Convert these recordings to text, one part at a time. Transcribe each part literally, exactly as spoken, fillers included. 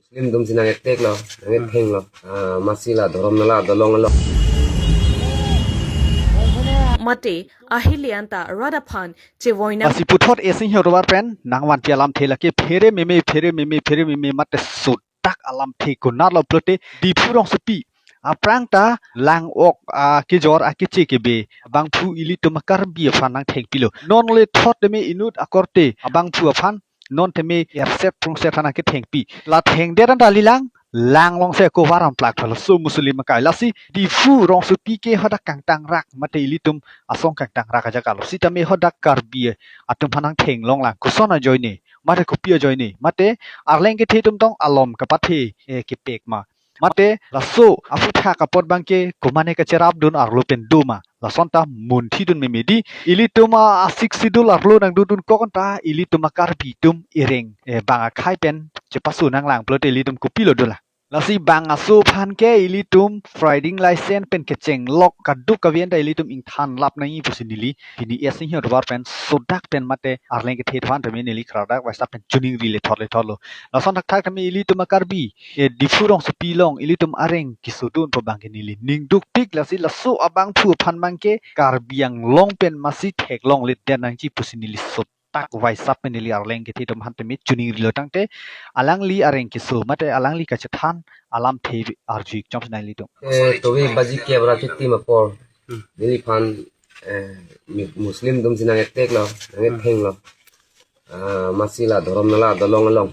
Lim dum si nang-etek lo, nang-etheng lo. Ah, masi la dhorom nala dolong lo. Mate ahili anta rat aphan chevoi nang. Lasi puthot A S Inghir Robar pen nangvanpi alamthe lake phere meme, phere meme, phere meme mate sudak alamthe konatlo pulote Diphu rongsopi aphrang ta lang-ok akejor akeche kebe abangphu ilitum a-Karbi aphan nangthengpilo. Non le thot teme inut akorte abangphu aphan non teme erset prungset aphan nangkethengpi. La thengdet anta lilang, lang along si ako varam plak thalo, so Muslim akai. Lasi Diphu rongsopi ke hadak kangtangrak mate ilitum asong kangtangrak ajak alo. Sitame hadak Karbi atum aphan nangthenglong lang. Koson ajoine, mate kopi ajoine, mate arleng kethe atum tong alom kapathe, eh, kepek ma. Mate laso aphuthak apot abangke komane kacherapdun arlo pen do ma. Lason ta munthidun meme di. Ilitum a-Sixth Schedule arlo nangdundunkok anta ilitum a-Karbi atum ireng, eh, bang akhei pen chepasu nanglang pulote ilitum kopilo dolang. Lasi bang aso aphan ke ilitum riding license pen kechenglok kaduk kave anta ilitum ingthan lap nangji pusi neli pini A S Inghir Robar pen sudak pen mate arleng kethe aphan tame neli klardak vaisap pen choningri lethot lethotlo. Lason thakthak tame ilitum a-Karbi, eh, Diphu rongsopi along ilitum areng kesodunpo abangke neli ning dukpik. Lasi laso abangphu aphan abangke Karbi Anglong pen masi theklongledet nangji pusi neli sudak vaisap pen neli arleng kethe atum aphan tame choningrilo tangte alangli areng keso mate alangli kachethan alamthe arju-ik chomsi nang ilitum. Eh, tovi baji kep ra chuti ma apor. Hmm. Neliphan, eh, mi-, Muslim dum si nang-etek lo, nang-etheng lo. Ah, masi la dhorom nala dolong along.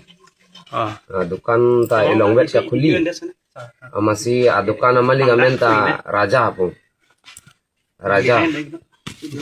Ah. Ah, dukan ta elongvet kakhuli. Ah, masi adukan amalik amen ta Raja pu. Raja. Okay.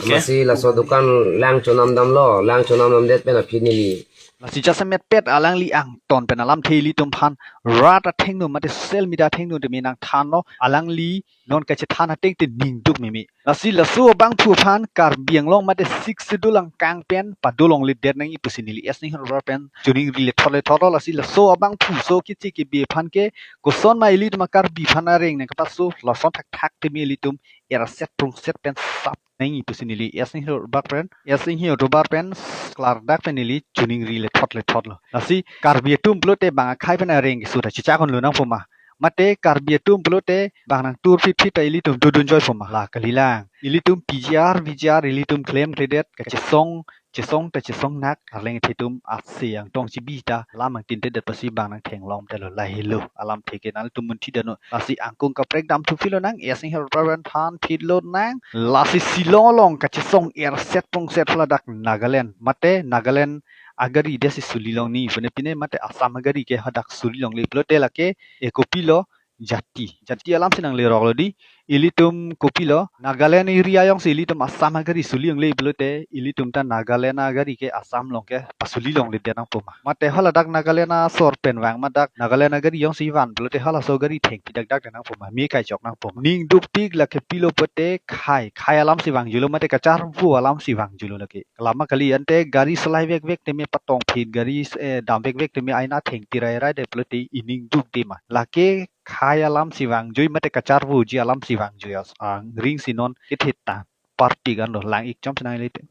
Masi laso dukan lang chonam damlo, lang chonam damdet pen aphi neli. Lasi jasemet pet alangli angton pen alamthe ilitum aphan rat athengno mate social media athengno tame nangthanlo, alangli non kachethan ateng te ning duk meme. Lasi laso abangphu aphan Karbi Anglong mate Sixth Schedule angkang pen padolongledet nangji pusi neli A S Inghir Robar pen choningri lethot lethotlo. Lasi laso abangphu so keche kebe aphan ke koson ma ilitum a-Karbi aphan areng nangkapasu, lason thakthak tame ilitum erset prungset pen sap nangji pusi neli A S Inghir Robar pen, A S Inghir Robar pen klardak pen neli choningri lethot lethotlo. Lasi Karbi atum pulote bang akhei pen areng keso ta chechak unlo nangpo ma. Mate Karbi atum pulote bang nangtur phitphit ta ilitum dodun joipo ma. La kalilang. Ilitum P G R, V G R ilitum klemkledet kachesong chesong ta chesong nak, arleng kethe atum ase angtong chibi ta lam angtinte det pasi bang nangthenglong telo, lahelo alamthe ke nangtum munthi dano. Lasi angkung kaprek damthu philo nang, A S Inghir Robar pen than phitlo nang. Lasi Shillong along kachesong erset prungset haladak Nagaland mate Nagaland agari desi sulilong ni pine pine mate Assam agari ke hadak sulilongle pulote lake e kopilo, jati. Jati alam si nangleroklo di. Ilitum kopilo, Nagaland area jongsi ilitum Assam agari sulilongle pulote ilitum ta Nagaland agari ke Assam along ke pasulilongledet nangpo ma. Mate haladak Nagaland asor pen vang ma, dak Nagaland agari jongsi van pulote halaso agari thengpi dakdak nangpo ma. Me kaichok nangpo ma. Ning dukpik lake pilo pulote khei, khei alam si vangjuilo mate kacharvo alam si vangjuilo lake. Lama kali ante gari salai vekvek teme patong phit, gari, eh, dam vekvek teme aina thengpi rairai det pulote ining dukde ma. Lake khei alam si vangjui mate kacharvoji alam si vangjui as-, angring si non kethe ta parpik anlo, lang-ik chomsi nang ilitum.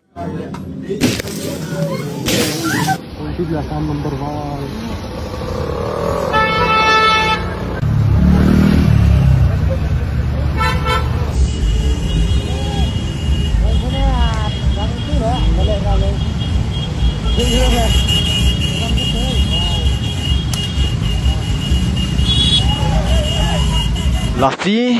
Lasi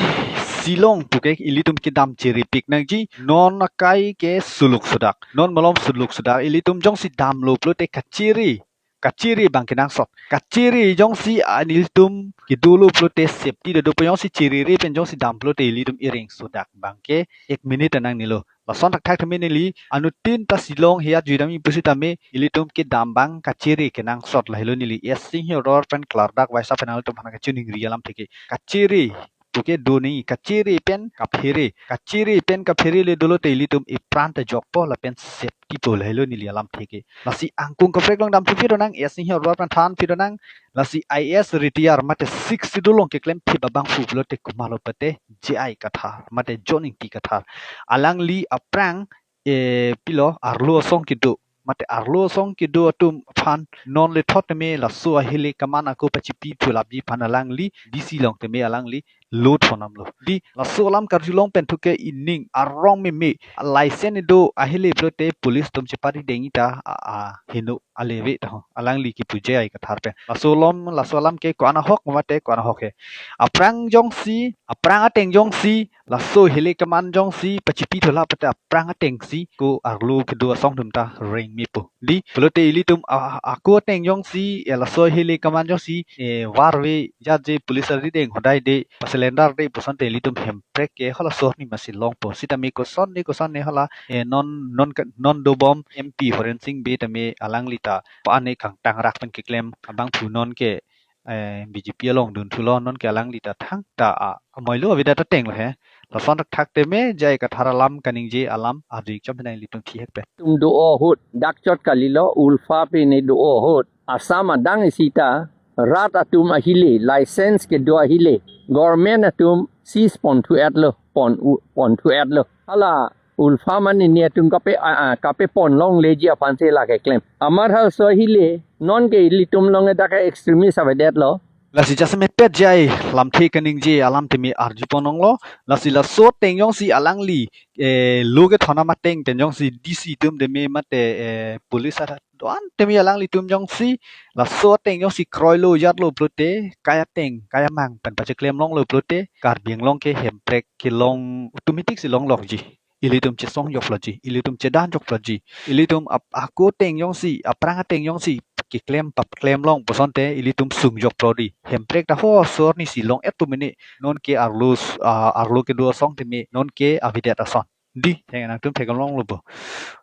Shillong puke ilitum kedam cheripik nangji, non akai ke suluk sudak, non malom suluk sudak, ilitum jongsi damlo pulote kachere, kachere abang kenangsot. Kachere jongsi ilitum kedolo pulote safety do, dopo jongsi cherere pen jongsi dam pulote ilitum ireng sudak abangke ek minute nangnelo. Lason thakthak tame neli anuttin ta Shillong hei-at jui damji pusitame ilitum kedam abang kachere kenangsot, lahelo neli A S Inghir Robar pen klardak vaisap pen nangtum aphan kachoningri alamthe ke. Kachere puke do nangji, kachere pen kaphere, kachere pen kaphere le dolo te ilitum ipran ta jokpo lapen safety po, lahelo neli alamthe ke. Lasi angkung kaprek along damthu phit nang, A S Inghir Robar pen than phit nang. Lasi I A S retire mate Sixth Schedule along keklem thip abangphu pulote komatlo pulote J I Kathar mate John Ingti Kathar. Alangli aphrang, eh, pilo arlo asong kedo mate arlo asong kedo atum aphan non lethot teme laso ahile keman ako pachipi thu lapji aphan alangli D C along teme alangli lo thonam lo. Di laso alam karjulong pen thuke ining arong meme license do ahile pulote police atum chepari dengji ta a, a, heno aleve to alangli kipu J I Kathar pen. Laso alom laso alam ke ko-an ahok mate ko-an ahok he. Aphrang jongsi, aphrang ateng jongsi, laso hile keman jongsi pachipi thu lap pute aphrang atengsi ko arlo kedo asong atum ta rengmepo. Di pulote ilitum a, ako ateng jongsi, eh, laso hile keman jongsi, eh, varve jat je police ari deng hodai de, pa cylinder de, pusonte ilitum hemprek ke hala sor ni masi longpo. Sitame koson ni koson ni hala, eh, non, non ke, non dobom M P Horen Sing Bey tame alangli ta pa ane kangtang rak pen keklem abangphu non ke, eh, B J P along dun thulo non ke alangli ta thangta a, amoilo avedet ateng lo he. Lason thakthak teme J I Kathar alam kaningje alam arju chom nang ilitum thihek pen. Tum do ahut, dak chot kalilo, ULFA pine do ahut. Assam adang isi ta, rat atum ahile, license kedo ahile, government atum seize pon thu-et lo, pon u, pon thu-et lo. Hala ULFA mane ni atum kape, a, a, kape pon longleji aphan si lake klem. Amat halaso ahile, non ke ilitum along dak extremist avedet lo. Lasi jasemet pet J I lamthe kaningje alam teme arju pon longlo. Lasi laso ateng jongsi alangli, eh, lo kethon amat ateng pen jongsi D C atum teme mate, eh, police arat do-an teme alanglitum jongsi laso ateng jongsi kroilo jatlo pulote, kai ateng, kai amang pen pacheklem longlo pulote, Karbi Anglong ke hemprek kelong automatic si longlokji. Ilitum chesong jokloji, ilitum chedan jokloji, ilitum ap-, ako ateng jongsi, aphrang ateng jongsi keklem pap klem long pusonte ilitum sung joklo di. Hemprek ta ho sor ni si long-et atum mene non ke arlo s-, ah, arlo kedo asong teme non ke avedet ason. Di, theng nangtum thek longlo bo.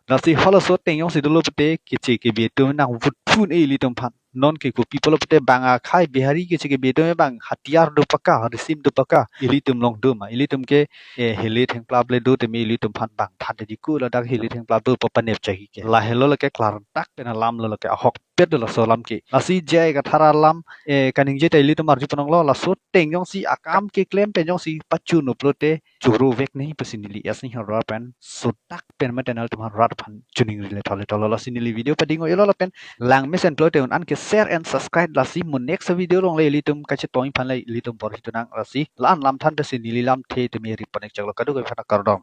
Lasi halaso ateng jongsi dolo pute keche kebe atum nangvut phun-e ilitum aphan. Non ke kopi pulo pute bang akhai Bihari keche kebe atum bang hatiyar do paka, risim do paka, ilitum along do ma, ilitum ke, eh, hile thengplap le do teme ilitum aphan bang than de jiku ladak hile thengplap do pa panep chaki ke. Lahelo lake klardak pen alam lo lake ahok pet do laso alam ke. Lasi J I Kathar alam, eh, kaningje ta ilitum arju pon longlo, laso ateng jongsi akam keklem pen jongsi pachun-o pulote choro vek nangji pusi neli S N G rat pen sodak pen mate nangtum rat aphan choningri le thole thole. Lasi neli video pading-o-elo lapen langmesen pulote un-an ke share and subscribe, lasi mo next video along le ilitum kachetong aphan le ilitum porhi tunang. Lasi la-an lam than pusi neli lamthe teme ri pon ik chaklo, kadokave aphan kardom.